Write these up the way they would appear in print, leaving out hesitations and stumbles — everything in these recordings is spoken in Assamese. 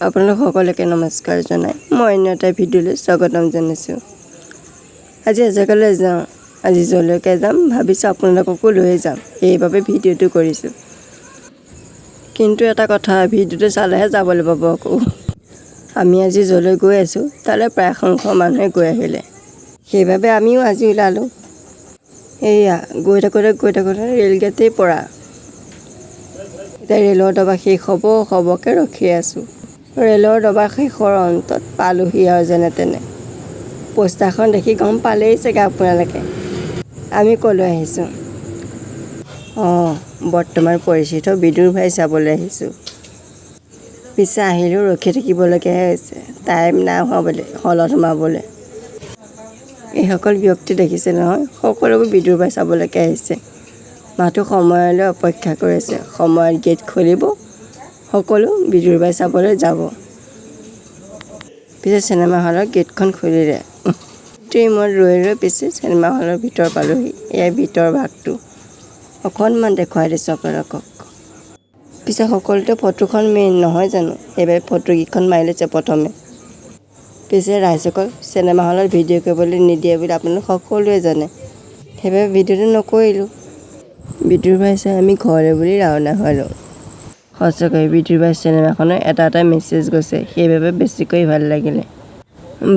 আপোনালোক সকলোকে নমস্কাৰ জনাই মই অন্য এটা ভিডিঅ'লৈ স্বাগতম জনাইছোঁ। আজি এজেগালৈ যাওঁ। আজি য'লৈকে যাম ভাবিছোঁ, আপোনালোককো লৈয়ে যাম। সেইবাবে ভিডিঅ'টো কৰিছোঁ। কিন্তু এটা কথা, ভিডিঅ'টো চালেহে যাবলৈ পাব আকৌ। আমি আজি য'লৈ গৈ আছোঁ, তালৈ প্ৰায় সংখ্যক মানুহে গৈ আহিলে। সেইবাবে আমিও আজি ওলালোঁ। এয়া গৈ থাকোঁতে গৈ থাকোঁতে ৰে'লগেটেই পৰা। এতিয়া ৰে'লৰ ডবা শেষ হ'ব হ'বকৈ ৰখি আছোঁ। ৰে'লৰ ডবা শেষৰ অন্তত পালোহি আৰু যেনে তেনে। পোষ্টাৰখন দেখি গম পালেই চাগে আপোনালোকে আমি ক'লৈ আহিছোঁ। অঁ, বৰ্তমান পৰিচিত বিদুৰভাই চাবলৈ আহিছোঁ। পিছে আহিলেও ৰখি থাকিবলগীয়াহে হৈছে, টাইম নাই হোৱা বুলি হলত সোমাবলৈ। এইসকল ব্যক্তি দেখিছে নহয়, সকলোবোৰ বিদুৰভাই চাবলৈকে আহিছে। মাথো সময়লৈ অপেক্ষা কৰি আছে। সময়ত গেট খুলিব, সকলো বিদুৰভাই চাবলৈ যাব। পিছে চিনেমা হলৰ গেটখন খুলিলে। ট্ৰেইনত ৰৈ ৰৈ পিছে চিনেমা হলৰ ভিতৰ পালোহি। এয়াই ভিতৰ ভাগটো অকণমান দেখুৱাই দিছোঁ আপোনালোকক। পিছে সকলোতে ফটোখন মেইন নহয় জানো? সেইবাবে ফটোকেইখন মাৰি লৈছে প্ৰথমে। পিছে ৰাইজসকল, চিনেমা হলত ভিডিঅ' কৰিবলৈ নিদিয়ে বুলি আপোনালোক সকলোৱে জানে। সেইবাবে ভিডিঅ'টো নকৰিলোঁ। বিদুৰভাই চাই আমি ঘৰলৈ বুলি ৰাওনা হ'লোঁ। সঁচাকৈ বিদুৰভাই চিনেমাখনৰ এটা এটা মেছেজ গৈছে, সেইবাবে বেছিকৈ ভাল লাগিলে।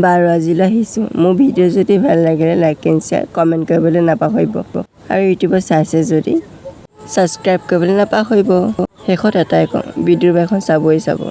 বাৰু, আজিলৈ আহিছোঁ। মোৰ ভিডিঅ' যদি ভাল লাগিলে লাইক এণ্ড শ্বেয়াৰ, কমেণ্ট কৰিবলৈ নাপাহৰিব আৰু ইউটিউবত চাইছে যদি ছাবস্ক্ৰাইব কৰিবলৈ নাপাহৰিব। শেষত এটাই কওঁ, বিদুৰভাইখন চাবই চাব।